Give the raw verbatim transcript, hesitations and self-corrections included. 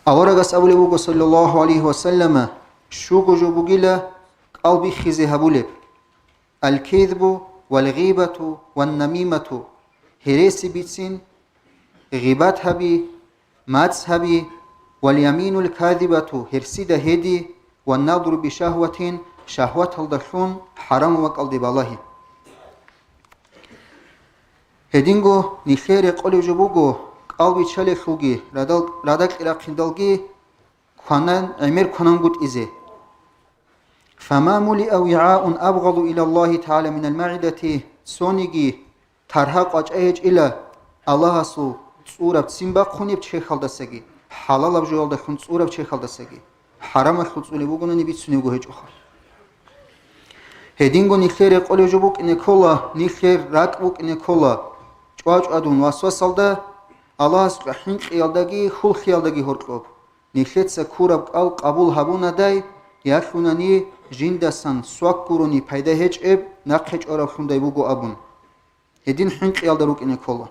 Аварагас абулеб буго, саллаллагьу гӀалайгьи ва саллама, щуго жо бугила кӀал биххизе гьабулеб: аль-кизбу валь-гъибату ван-намимату, гьереси бицин, гъибат гьаби, мацӀ гьаби, валь-яминуль-казибату, гьерсида гьеди, ван-надру бишагьватин, шагьваталдалъун хӀарамаб бакӀалде балагьи. Гьединго нилъее рекъолеб жо буго, кӀал биччалелъулги, радал-, радакье рахъиндалги кванан, гӀемер кванангутӀизе. Фама мулиа вигӀаун абгъалу илаллагьи тагӀала минал магӀидати, цониги таргьа къвачӀа гьечӀила Аллагьасул цӀураб ццин бахъунеб чехалдасаги, хӀалалаб жоялдалъун цӀураб чехалдасаги, хӀарамалъул цӀулеб бугони бицунебго гьечӀоха. Гьединго нилъер рекъолеб жо букӀине ккола, нилъер ракӀ букӀине ккола, чӀвачӀвадун васвасалда, Аллагьасукьа хӀинкъиялдаги хьулхиялдаги гьоркьоб. Нилъеца ккураб кӀал къабул гьабунадай, ялъунани жиндасан свак гурони пайда гьечӀеб нахъе чӀваравлъундай буго абун. Гьедин хӀинкъиялда рукӀине ккола.